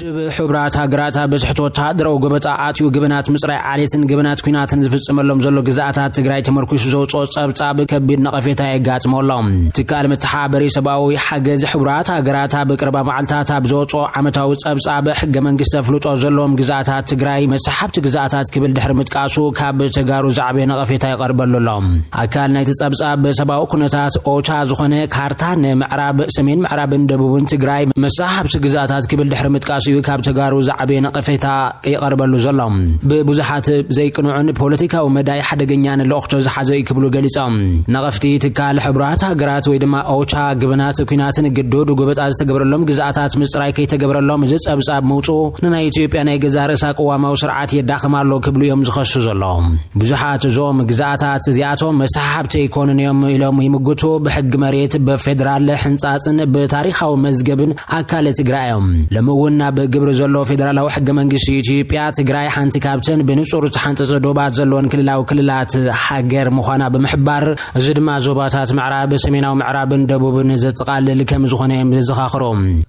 ውድብ ሕቡራት ሃገራት ኣብ ብዝሕት ወተሃደራዊ ጎበጣ ኣትዩ ግብናት ምጽራይ ዓሌትን ግብናት ኲናትን ዝፍጽመሎም ዘሎ ግዛኣታት ትግራይ ተመርኩሱ ዘውፅኦ ጸብጻብ ከቢድ ነቐፌታ የጋጥሞ ኣሎ። ትካል መተሓበሪ ሰብኣዊ ሓገዝ ሕቡራት ሃገራት ኣብ ቅርባ መዓልታት ኣብ ዘውፅኦ ዓመታዊ ጸብጻብ ሕገ መንግስቲ ኣፍልጦ ዘለዎም ግዛኣታት ትግራይ መሳሓብቲ ግዛኣታት ክብል ድሕሪ ምጥቃሱ ካብ ተጋሩ ዝዓበየ ነቐፌታ ይቐርበሉ ኣሎ። ኣካል ናይቲ ጸብጻብ ሰብኣዊ ኩነታት ኦቻ ዝኾነ ካርታ ንምዕራብ፣ ሰሜን ምዕራብን ደቡብን ትግራይ መሳሓብቲ ግዛኣታት ክብል ድሕሪ ምጥቃሱ እዩ ካብ ተጋሩ ዝዓበየ ነቐፌታ ይቐርበሉ ዘሎ። ብብዙሓት ዘይቅኑዕን ፖለቲካዊ መዳይ ሓደገኛን ልእኽቶ ዝሓዘ እዩ ክብሉ ገሊጾም። ነቐፍቲ ትካል ሕቡራት ሃገራት ወይ ድማ ኦቻ ግብናት ኲናትን ግዱድ ጎበጣ ዝተገበረሎም ግዛኣታት ምጽራይ ከይተገበረሎም እዚ ጸብጻብ ምውጽኡ ንናይ ኢትዮጵያ ናይ ገዛ ርእሳ ቅዋማዊ ስርዓት የዳኽም ኣሎ ክብሉ እዮም ዝኸሱ ዘለዉ። ብዙሓት እዞም ግዛኣታት እዚኣቶም መሳሓብቲ ኣይኮኑን እዮም ኢሎም ይምግቱ። ብሕጊ መሬት፣ ብፌደራል ሕንጻጽን ብታሪኻዊ መዝገብን ኣካል ትግራይ እዮም። ሎሚ እውን ኣብ ግብሪ ዘሎ ፌደራላዊ ሕገ መንግስቲ ኢትዮጵያ ትግራይ ሓንቲ ካብተን ብንጹር ዝተሓንጸጸ ዶባት ዘለወን ክልላዊ ክልላት ሃገር ምዃና ብምሕባር፣ እዚ ድማ ዞባታት ምዕራብ፣ ሰሜናዊ ምዕራብን ደቡብን ዘጠቓልል ከም ዝኾነ እዮም ዘዘኻኽሩ።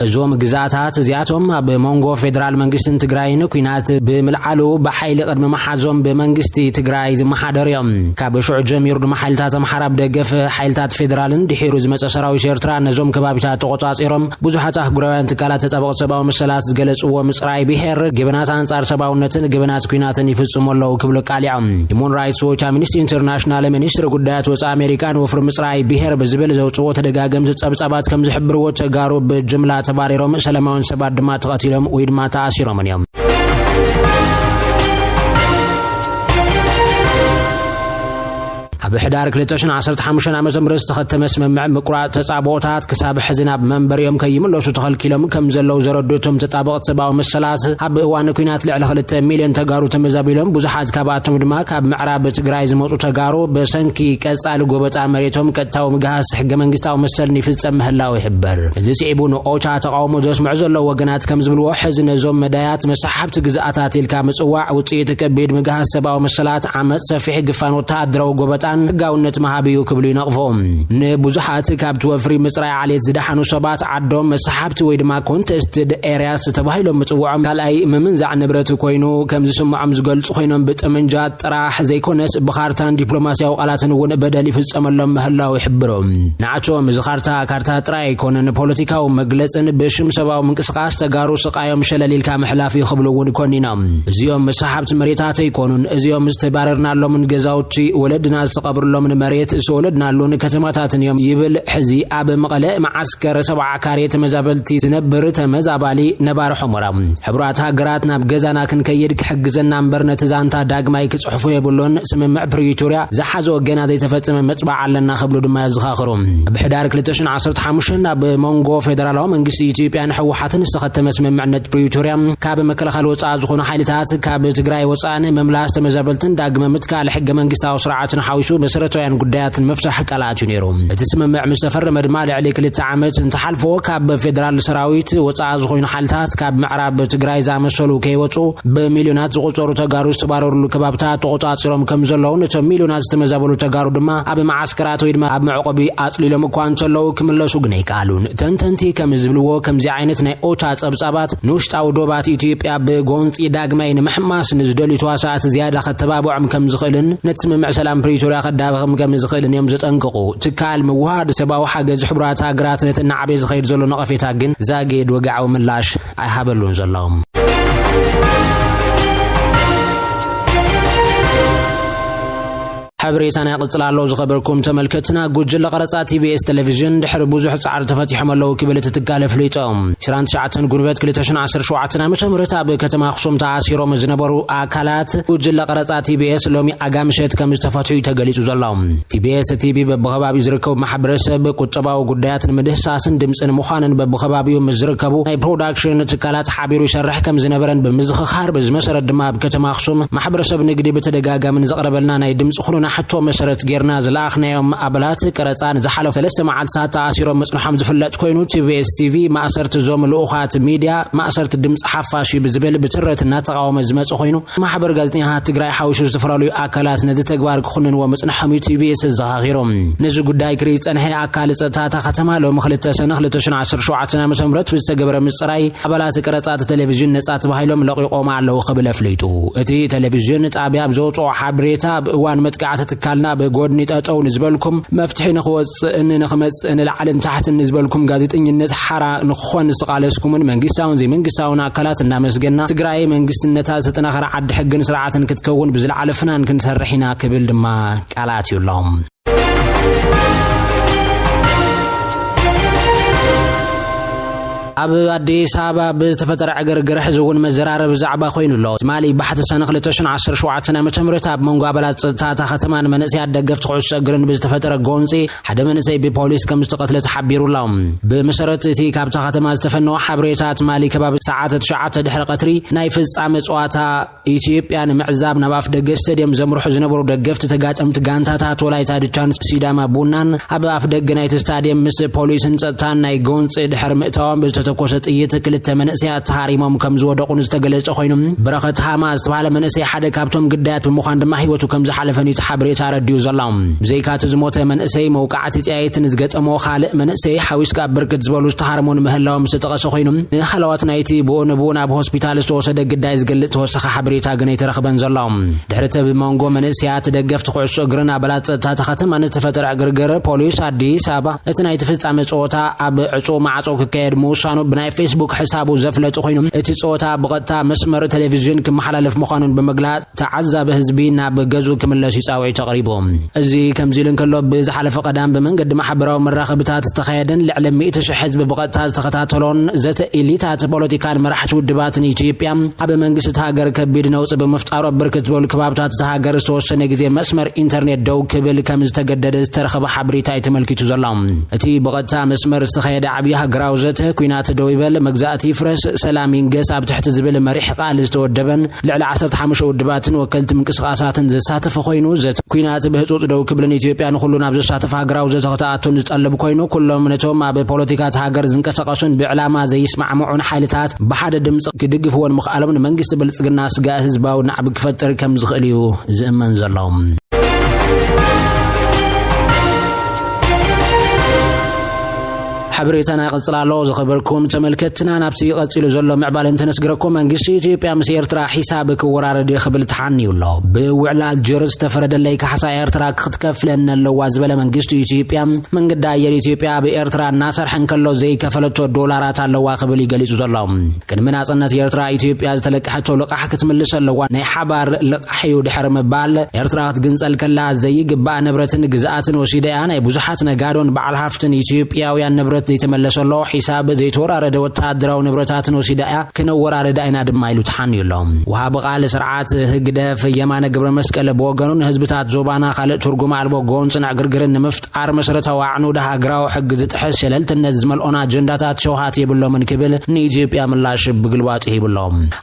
እዞም ግዛኣታት እዚኣቶም ኣብ መንጎ ፌደራል መንግስትን ትግራይን ኲናት ብምልዓሉ ብሓይሊ ቅድሚ መሓዞም ብመንግስቲ ትግራይ ዝመሓደሩ እዮም። ካብ ሽዑ ጀሚሩ ድማ ሓይልታት ኣምሓራ ብደገፍ ሓይልታት ፌደራልን ድሒሩ ዝመጸ ሰራዊት ኤርትራ ነዞም ከባቢታት ተቖጻጺሮም ብዙሓት ኣህጉራውያን ትካላት ተጣበቕቲ ሰብኣዊ መሰላት ዝገለጽዎ ምጽራይ ብሄር ግብናት ኣንጻር ሰብኣውነትን ግብናት ኲናትን ይፍጽሙ ኣለዉ ክብሉ ኣቃሊዖም። ሂዩማን ራይትስ ዎች፣ ኣምኒስቲ ኢንተርናሽናል፣ ሚኒስትሪ ጉዳያት ወጻኢ ኣሜሪካን ወፍሪ ምጽራይ ብሄር ብዝብል ዘውጽዎ ተደጋገምቲ ጸብጻባት ከም ዝሕብርዎ ተጋሩ ብጅምላ ተባሪሮም ሰላማውያን ሰባት ድማ ተቐቲሎም ወይ ድማ ተኣሲሮምን እዮም። ኣብ ሕዳር ክልተ ሽሕን ዓሰርተ ሓሙሽተን ዓመተ ምህረት ዝተኸተመ ስምምዕ ምቁራጽ ተጻብኦታት ክሳብ ሕዚ ናብ መንበሪኦም ከይምለሱ ተኸልኪሎም ከም ዘለዉ ዘረድኡ እቶም ተጣበቕቲ ሰብኣዊ መሰላት፣ ኣብ እዋን ኲናት ልዕሊ ክልተ ሚልዮን ተጋሩ ተመዛቢሎም፣ ብዙሓት ካብኣቶም ድማ ካብ ምዕራብ ትግራይ ዝመጹ ተጋሩ ብሰንኪ ቀጻሊ ጎበጣ መሬቶም ቀጥታዊ ምግሃስ ሕገ መንግስታዊ መሰልን ይፍጸም ምህላው ይሕበር። እዚ ስዒቡ ንኦቻ ተቓውሞ ዘስምዑ ዘለዉ ወገናት ከም ዝብልዎ፣ ሕዚ ነዞም መዳያት መሳሓብቲ ግዝኣታት ኢልካ ምጽዋዕ ውጽኢት ከቢድ ምግሃስ ሰብኣዊ መሰላት፣ ዓመጽ፣ ሰፊሕ ግፋን ወተሃደራዊ ጎበጣን ህጋውነት ምሃብ እዩ ክብሉ ይነቕፉ። ንብዙሓት ካብቲ ወፍሪ ምጽራይ ዓሌት ዝደሓኑ ሰባት ዓዶም መሳሓብቲ ወይ ድማ ኮንተስትድ ኤርያስ ተባሂሎም ምጽውዖም ካልኣይ ምምንዛዕ ንብረት ኮይኑ ከም ዝስምዖም ዝገልጹ ኮይኖም፣ ብጠመንጃ ጥራሕ ዘይኮነስ ብኻርታን ዲፕሎማስያዊ ቃላትን እውን በደል ይፍጸመሎም ምህላው ይሕብሩ። ንዓቶም እዚ ካርታ፣ ካርታ ጥራይ ኣይኮነን፣ ፖለቲካዊ መግለጽን ብሽም ሰብኣዊ ምንቅስቃስ ተጋሩ ስቃዮም ሸለል ኢልካ ምሕላፍ እዩ ክብሉ እውን ኮኒኖም። እዚኦም መሳሓብቲ መሬታት ኣይኮኑን፣ እዚኦም ዝተባረርናሎምን ገዛውቲ ወለድና ዝተቐብርሎምን መሬት ዝተወለድናሉን ከተማታትን እዮም ይብል ሕዚ ኣብ መቐለ መዓስከር ሰብዓ ካሬ ተመዛበልቲ ዝነብር ተመዛባሊ ነባሪ ሑመራ። ሕቡራት ሃገራት ናብ ገዛና ክንከይድ ክሕግዘና እምበር ነቲ ዛንታ ዳግማይ ክጽሕፎ የብሉን። ስምምዕ ፕሪቶርያ ዝሓዞ ገና ዘይተፈጸመ መጽባዕ ኣለና ክብሉ ድማ የዘኻኽሩ። ኣብ ሕዳር ክልተ ሽሕን ዓሰርተ ሓሙሽተን ኣብ መንጎ ፌደራላዊ መንግስቲ ኢትዮጵያን ህወሓትን ዝተኸተመ ስምምዕነት ፕሪቶርያ ካብ መከላኸሊ ወጻኢ ዝኾኑ ሓይልታት ካብ ትግራይ ወጻኢ ንምምላስ ተመዛበልትን ዳግመ ምትካል ሕገ መንግስታዊ ስርዓትን ሓዊሱ መሰረታውያን ጉዳያትን ምፍታሕ ቃል ኣትዩ ነይሩ። እቲ ስምምዕ ምስ ተፈረመ ድማ ልዕሊ ክልተ ዓመት እንተሓልፎ ካብ ፌደራል ሰራዊት ወጻኢ ዝኾኑ ሓይልታት ካብ ምዕራብ ትግራይ ዝኣመሰሉ ከይወጹ ብሚልዮናት ዝቑጸሩ ተጋሩ ዝተባረሩሉ ከባብታት ተቖጻጺሮም ከም ዘለውን እቶም ሚልዮናት ዝተመዛበሉ ተጋሩ ድማ ኣብ መዓስከራት ወይ ድማ ኣብ መዕቆቢ ኣጽሊሎም እኳ እንተለዉ ክምለሱ ግን ኣይከኣሉን። ተንተንቲ ከም ዝብልዎ ከምዚ ዓይነት ናይ ኦቻ ጸብጻባት ንውሽጣዊ ዶባት ኢትዮጵያ ብጎንጺ ዳግማይ ንምሕማስ ንዝደልዩ ተዋሳእቲ ዝያዳ ከተባብዖም ከም ዝኽእልን ነቲ ስምምዕ ሰላም ፕሪቶርያ ከዳኽም ከም ዝኽእልን እዮም ዘጠንቅቑ። ትካል ምውሃድ ሰብኣዊ ሓገዝ ሕቡራት ሃገራት ነቲ እናዓበየ ዝኸይድ ዘሎ ነቐፌታ ግን ዛጊድ ወግዓዊ ምላሽ ኣይሃበሉን ዘሎ። ሓበሬታና ይቕጽል ኣሎ። ዝኸበርኩም ተመልከትና፣ ጉጅለ ቀረጻ ቲቢኤስ ቴሌቪዥን ድሕሪ ብዙሕ ጻዕሪ ተፈቲሖም ኣለዉ ክብል እቲ ትካል ኣፍሊጡ። ዕስራን ትሽዓተን ጉንበት ክልተ ሽሕን ዓሰርተ ሸውዓተን ዓመተ ምህረት ኣብ ከተማ ኣኽሱም ተኣሲሮም ዝነበሩ ኣካላት ጉጅለ ቀረጻ ቲቢኤስ ሎሚ ኣጋ ምሸት ከም ዝተፈትሑ እዩ ተገሊጹ ዘሎ። ቲቢኤስ ቲቪ በብኸባቢኡ ዝርከቡ ማሕበረሰብ ቁጠባዊ ጉዳያት ንምድህሳስን ድምፂ ንምዃንን በብኸባቢኡ ምስ ዝርከቡ ናይ ፕሮዳክሽን ትካላት ሓቢሩ ይሰርሕ ከም ዝነበረን ብምዝኽኻር፣ በዚ መሰረት ድማ ኣብ ከተማ ኣኽሱም ማሕበረሰብ ንግዲ ብተደጋጋሚ ንዘቕረበልና ናይ ድምፂ ኩሉና ሕቶ መሰረት ጌርና ዝለኣኽናዮም ኣባላት ቀረጻ ንዝሓለፉ ሰለስተ መዓልትታት ተኣሲሮም ምጽንሖም ዝፍለጥ ኮይኑ፣ ቲ ቢ ኤስ ቲ ቪ ማእሰርቲ እዞም ልኡኻት ሚድያ ማእሰርቲ ድምፂ ሓፋሽ እዩ ብዝብል ብትረት እናተቃወመ ዝመጽእ ኮይኑ፣ ማሕበር ጋዜጠኛታት ትግራይ ሓዊሱ ዝተፈላለዩ ኣካላት ነዚ ተግባር ክኹንንዎ ምጽንሖም እዩ ቲ ቢ ኤስ ዘኻኺሩ። ነዚ ጉዳይ ክርኢ ዝጸንሐ ኣካል ጸጥታ እታ ከተማ ሎሚ ክልተ ሰነ ክልተ ሽሕን ዓሰርተ ሸውዓተን ዓመተ ምህረት ብዝተገበረ ምጽራይ ኣባላት ቀረጻ እቲ ቴሌቪዥን ነጻ ተባሂሎም ለቒቖም ኣለዉ ክብል ኣፍሊጡ። እቲ ቴሌቪዥን ጣብያ ኣብ ዘውፅኦ ሓበሬታ፣ ኣብ እዋን መጥቃዕቲ ትካልና ብጎድኒ ጠጠው ንዝበልኩም፣ መፍትሒ ንክወፅእን ንክመፅእን ላዕልን ታሕትን ንዝበልኩም ጋዜጠኝነት ሓራ ንክኾን ዝተቓለስኩምን መንግስታውን ዘይመንግስታውን ኣካላት እናመስገና፣ ትግራይ መንግስትነታ ዝተጠናኸረ ዓዲ ሕግን ስርዓትን ክትከውን ብዝለዓለ ፍናን ክንሰርሕ ኢና ክብል ድማ ቃል ኣትዩ ኣሎ። ኣብ ኣዲስ ኣበባ ብዝተፈጠረ ዕግርግር ሕዚ እውን መዘራረቢ ዛዕባ ኮይኑ ኣሎ። ትማሊ ባሕቲ ሰነ ክልተ ሽሕን ዓሰርተ ሸውዓተን ዓመተ ምህረት ኣብ መንጎ ኣባላት ጸጥታ እታ ከተማን መንእሰያት ደገፍቲ ኩዕሶ እግርን ብዝተፈጠረ ጎንጺ ሓደ መንእሰይ ብፖሊስ ከም ዝተቐትለ ተሓቢሩ ኣሎ። ብመሰረት እቲ ካብታ ከተማ ዝተፈነወ ሓበሬታ፣ ትማሊ ከባቢ ሰዓት ትሽዓተ ድሕሪ ቀትሪ ናይ ፍጻመ ጸዋታ ኢትዮጵያ ንምዕዛብ ናብ ኣፍ ደገ ስቴድየም ዘምርሑ ዝነበሩ ደገፍቲ ተጋጠምቲ ጋንታታት ወላይታ ድቻን ሲዳማ ቡናን ኣብ ኣፍ ደገ ናይቲ ስታድየም ምስ ፖሊስን ጸጥታን ናይ ጎንፂ ድሕሪ ምእታዎም ብዝተተኮሰ ጥይት ክልተ መንእሰያት ተሃሪሞም ከም ዝወደቑ ዝተገለጸ ኮይኑ፣ በረኸት ሃማ ዝተባሃለ መንእሰይ ሓደ ካብቶም ግዳያት ብምዃን ድማ ህይወቱ ከም ዝሓለፈን እዩ እቲ ሓበሬታ ኣረዲኡ ዘሎ። ብዘይካ እቲ ዝሞተ መንእሰይ፣ መውቃዕቲ ጸያይትን ዝገጠሞ ካልእ መንእሰይ ሓዊስካ ኣብ ብርክት ዝበሉ ዝተሃርሙን ምህላዎም ዝተጠቐሰ ኮይኑ፣ ንሃለዋት ናይቲ ብኡ ንብኡ ናብ ሆስፒታል ዝተወሰደ ግዳይ ዝገልጽ ተወሳኺ ሓበሬታ ግን ኣይተረኽበን ዘሎ። ድሕሪ እቲ ብመንጎ መንእሰያት ደገፍቲ ኩዕሶ እግርን ኣባላት ጸጥታ እታ ከተማ ንዝተፈጠረ ዕግርግር፣ ፖሊስ ኣዲስ ኣበባ እቲ ናይቲ ፍጻመ ጸወታ ኣብ ዕጹው ማዕጾ ክካየድ ምውሳኑ ብናይ ፌስቡክ ሕሳቡ ዘፍለጠ ኮይኑ፣ እቲ ጸወታ ብቐጥታ መስመር ቴሌቪዥን ክመሓላለፍ ምዃኑን ብምግላጽ፣ ተዓዛቢ ህዝቢ ናብ ገዝኡ ክምለስ እዩ ጻውዒት ኣቕሪቡ። እዚ ከምዚ ኢሉ እንከሎ፣ ብዝሓለፈ ቀዳም ብመንገዲ ማሕበራዊ መራኸብታት ዝተኻየደን ልዕሊ ሚእቲ ሽሕ ህዝቢ ብቐጥታ ዝተኸታተሎን ዘተ ኤሊታት ፖለቲካን መራሕቲ ውድባትን ኢትዮጵያ ኣብ መንግስቲ እቲ ሃገር ከቢድ ነውጺ ብምፍጣሩ፣ ኣብ ብርክት ዝበሉ ከባብታት እቲ ሃገር ዝተወሰነ ግዜ መስመር ኢንተርኔት ደው ክብል ከም ዝተገደደ ዝተረኸበ ሓበሬታ እዩ ተመልኪቱ ዘሎ። እቲ ብቐጥታ መስመር ዝተኻየደ ዓብዪ ሃገራዊ ዘተ፣ ኲናት ደው ይበል፣ መግዛእቲ ይፍረስ፣ ሰላም ይንገስ ኣብ ትሕቲ ዝብል መሪሕ ቃል ዝተወደበን ልዕሊ ዓሰርተ ሓሙሽተ ውድባትን ወከልቲ ምንቅስቓሳትን ዘሳተፈ ኮይኑ፣ ዘተ ኲናት ብህጹጽ ደው ክብልን ኢትዮጵያ ንኹሉ ናብ ዘሳተፈ ሃገራዊ ዘተ ክትኣቱን ዝጠልብ ኮይኑ፣ ኩሎም ነቶም ኣብ ፖለቲካ እታ ሃገር ዝንቀሳቐሱን ብዕላማ ዘይስማዕምዑን ሓይልታት ብሓደ ድምፂ ክድግፍዎን ምኽኣሎም ንመንግስቲ ብልጽግና ስጋእ ህዝባዊ ናዕቢ ክፈጥር ከም ዝኽእል እዩ ዝእመን ዘሎ። ሓበሬታና ይቕጽል ኣሎ። ዝኸበርኩም ተመልከትትና፣ ናብቲ ቀጺሉ ዘሎ ምዕባለ እንተነስግረኩም፣ መንግስቲ ኢትዮጵያ ምስ ኤርትራ ሒሳብ ክወራረድ እዩ ክብል ተሓንዩ ኣሎ። ብውዕል ኣልጀርስ ዝተፈረደለይ ካሕሳ ኤርትራ ክትከፍለኒ ኣለዋ ዝበለ መንግስቲ ኢትዮጵያ፣ መንገዲ ኣየር ኢትዮጵያ ኣብ ኤርትራ እናሰርሐ እንከሎ ዘይከፈለቶ ዶላራት ኣለዋ ክብል እዩ ገሊጹ ዘሎ። ቅድሚ ናጽነት ኤርትራ፣ ኢትዮጵያ ዝተለቀሐቶ ልቓሕ ክትምልስ ኣለዋ፣ ናይ ሓባር ልቓሕ እዩ ድሕሪ ምባል፣ ኤርትራ ክትግንጸል ከላ ዘይግባእ ንብረትን ግዝኣትን ወሲዳ እያ። ናይ ብዙሓት ነጋዶን በዓል ሃፍትን ኢትዮጵያውያን ንብረት ዘይተመለሰ ኣሎ። ሒሳብ ዘይተወራረደ ወተሃደራዊ ንብረታትን ወሲዳ እያ፣ ክነወራርዳ ኢና ድማ ኢሉ ተሓንዩ ኣሎ። ወሃቢ ቃል ስርዓት ህግደፍ የማነ ገብረ መስቀል ብወገኑ፣ ንህዝብታት ዞባና ካልእ ትርጉም ኣልቦ ጎንጽን ዕግርግርን ንምፍጣር መሰረታዊ ኣዕኑድ ሃገራዊ ሕጊ ዝጥሕስ ሸለልትነት ዝመልኦን ኣጀንዳታት ሸውሃት የብሎምን ክብል ንኢትዮጵያ ምላሽ ብግልባጡ ሂቡ ኣሎ።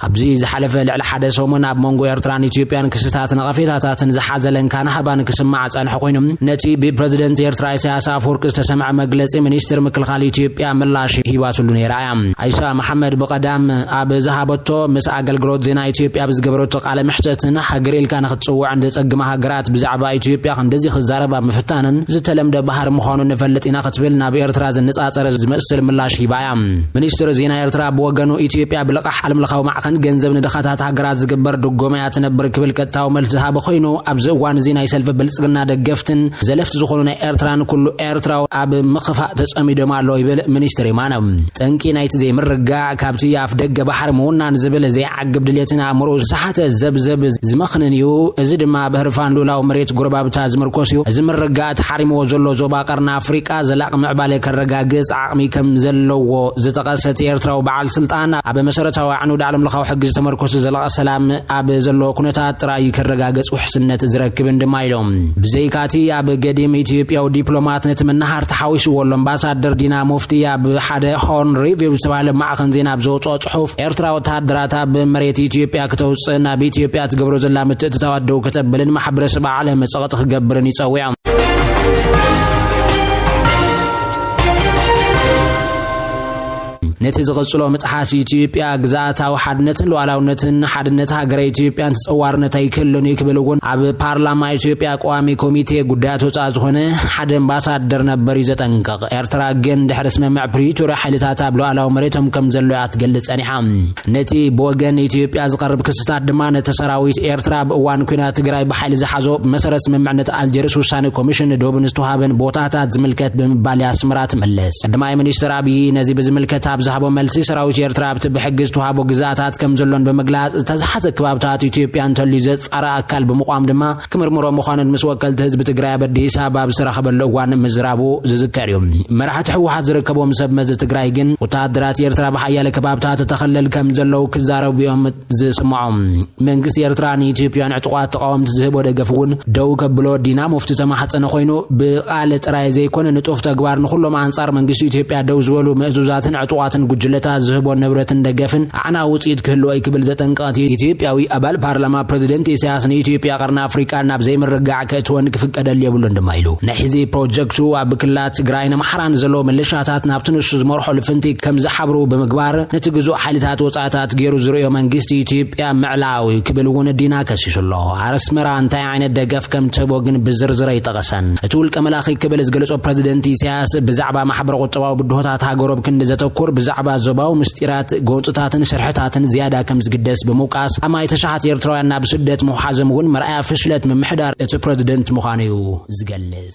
ኣብዚ ዝሓለፈ ልዕሊ ሓደ ሰሙን ኣብ መንጎ ኤርትራን ኢትዮጵያን ክስታት ነቐፌታታትን ዝሓዘለ እንካን ሃባን ክስማዕ ጸንሐ ኮይኑ፣ ነቲ ብፕረዚደንት ኤርትራ ኢሳያስ ኣፈወርቂ ዝተሰምዐ መግለጺ ሚኒስትር ምክልኻል ኢትዮጵያ ምላሽ ሂባትሉ ነይራ እያ። ኣይሻ መሓመድ ብቐዳም ኣብ ዝሃበቶ፣ ምስ ኣገልግሎት ዜና ኢትዮጵያ ኣብ ዝገበረቶ ቃለ መሕተትን፣ ሃገር ኢልካ ንኽትጽውዐን ዘጸግማ ሃገራት ብዛዕባ ኢትዮጵያ ክንድዚ ክዛረብ ኣብ ምፍታነን ዝተለምደ ባህሪ ምዃኑ ንፈልጥ ኢና ክትብል ናብ ኤርትራ ዝነጻጸረ ዝመስል ምላሽ ሂባ እያ። ሚኒስትር ዜና ኤርትራ ብወገኑ፣ ኢትዮጵያ ብልቓሕ ዓለምለኻዊ ማዕኸን ገንዘብ ንድኻታት ሃገራት ዝግበር ድጎማ እያ ትነብር ክብል ቀጥታዊ መልሲ ዝሃበ ኮይኑ፣ ኣብዚ እዋን እዚ ናይ ሰልፊ ብልጽግና ደገፍትን ዘለፍቲ ዝኾኑ ናይ ኤርትራን ኩሉ ኤርትራዊ ኣብ ምኽፋእ ተጸሚዶም ኣለዉ ይብል ሚኒስትር የማነ። ጠንቂ ናይቲ ዘይምርግጋእ ካብቲ ኣፍ ደገ ባሕሪ ምውናን ዝብል ዘይዓግብ ድሌትን ኣእምሮኡ ዝሰሓተ ዘብዘብ ዝመኽንን እዩ። እዚ ድማ ኣብ ህርፋን ሉላዊ መሬት ጎረባብታ ዝምርኮስ እዩ። እዚ ምርግጋእ ተሓሪምዎ ዘሎ ዞባ ቀርኒ ኣፍሪቃ ዘላቒ ምዕባለ ከረጋግጽ ዓቕሚ ከም ዘለዎ ዝጠቐሰ እቲ ኤርትራዊ በዓል ስልጣን፣ ኣብ መሰረታዊ ኣዕኑድ ዓለምለኻዊ ሕጊ ዝተመርኮሰ ዘላቒ ሰላም ኣብ ዘለዎ ኩነታት ጥራይ እዩ ከረጋግጽ ውሕስነት ዝረክብን ድማ ኢሎም። ብዘይካቲ ኣብ ገዲም ኢትዮጵያዊ ዲፕሎማት ነቲ መናሃር ተሓዊስዎ ኣሎ። ኣምባሳደር ዲና ሙፍቲ ኣብ ሓደ ሆርን ሪቪው ዝተባህለ ማዕኸን ዜና ኣብ ዘውፅኦ ፅሑፍ፣ ኤርትራ ወተሃደራት ኣብ መሬት ኢትዮጵያ ክተውፅእ ናብ ኢትዮጵያ ትገብሮ ዘላ ምትእትታዋት ደው ከተብልን ማሕበረሰብ ዓለም ጸቕጢ ክገብርን ይጸውዕ። ነቲ ዝቕጽሎ ምጥሓስ ኢትዮጵያ ግዝኣታዊ ሓድነትን ሉዓላውነትን፣ ሓድነት ሃገረ ኢትዮጵያን ተጸዋርነት ኣይክህልን እዩ ክብል እውን ኣብ ፓርላማ ኢትዮጵያ ቀዋሚ ኮሚቴ ጉዳያት ወጻኢ ዝኾነ ሓደ ኣምባሳደር ነበር እዩ ዘጠንቅቕ። ኤርትራ ግን ድሕሪ ስምምዕ ፕሪቶርያ ሓይልታት ኣብ ሉዓላዊ መሬቶም ከም ዘሎ እያ ትገልጽ ጸኒሓ። ነቲ ብወገን ኢትዮጵያ ዝቐርብ ክስታት ድማ፣ ነቲ ሰራዊት ኤርትራ ኣብ እዋን ኲናት ትግራይ ብሓይሊ ዝሓዞ፣ ብመሰረት ስምምዕነት ኣልጀርስ ውሳነ ኮሚሽን ዶብን ዝተዋሃበን ቦታታት ዝምልከት ብምባል እያ ኣስመራ ትመልስ። ቀዳማይ ሚኒስትር ኣብይ ነዚ ብዝምልከት ኣብ ዝሃቦ መልሲ፣ ሰራዊት ኤርትራ ኣብቲ ብሕጊ ዝተዋሃቦ ግዛኣታት ከም ዘሎን ብምግላጽ፣ ዝተዛሓዘ ከባብታት ኢትዮጵያ እንተልዩ ዘጻረ ኣካል ብምቋም ድማ ክምርምሮ ምዃኑን ምስ ወከልቲ ህዝቢ ትግራይ ኣብ ኣዲስ ኣበባ ኣብ ዝተራኸበሉ እዋን ምዝራቡ ዝዝከር እዩ። መራሕቲ ህወሓት ዝርከቦም ሰብ መዚ ትግራይ ግን፣ ወተሃደራት ኤርትራ ብሓያለ ከባብታት ተኸለል ከም ዘለዉ ክዛረቡ እዮም ዝስምዖም። መንግስቲ ኤርትራ ንኢትዮጵያን ዕጡቓት ተቃወምቲ ዝህቦ ደገፍ እውን ደው ከብሎ ዲና ሙፍቲ ተማሕጸነ ኮይኑ፣ ብቓል ጥራይ ዘይኮነ ንጡፍ ተግባር ንኹሎም ኣንጻር መንግስቲ ኢትዮጵያ ደው ዝበሉ ምእዙዛትን ዕጡቓትን ጉጅለታት ዝህቦ ንብረትን ደገፍን ኣዕናዊ ውጽኢት ክህልዎ እዩ ክብል ዘጠንቀቐ ኢትዮጵያዊ ኣባል ፓርላማ፣ ፕረዚደንት ኢሳያስ ንኢትዮጵያ ቀርኒ ኣፍሪቃ ናብ ዘይምርግጋዕ ከእትወን ክፍቀደሉ የብሉን ድማ ኢሉ። ናይ ሕዚ ፕሮጀክቱ ኣብ ክልላት ትግራይን ኣምሓራን ዘለዉ ምልሻታት ናብቲ ንሱ ዝመርሖ ልፍንቲ ከም ዝሓብሩ ብምግባር፣ ነቲ ግዙእ ሓይልታት ወጻእታት ገይሩ ዝርእዮ መንግስቲ ኢትዮጵያ ምዕላዊ ክብል እውን ዲና ከሲሱ ኣሎ። ኣስመራ እንታይ ዓይነት ደገፍ ከም ትህቦ ግን ብዝርዝር ኣይጠቐሰን። እቲ ውልቀ መላኺ ክብል ዝገልጾ ፕረዚደንት ኢሳያስ፣ ብዛዕባ ማሕበረ ቁጠባዊ ብድሆታት ሃገሩ ኣብ ክንዲ ዘተኩር፣ ብዛዕባ ዞባዊ ምስጢራት፣ ጎንጽታትን ስርሕታትን ዝያዳ ከም ዝግደስ ብምውቃስ፣ ኣማኢተ ሸሓት ኤርትራውያን ናብ ስደት ምውሓዞም እውን መርኣያ ፍሽለት ምምሕዳር እቲ ፕረዚደንት ምዃኑ እዩ ዝገልጽ።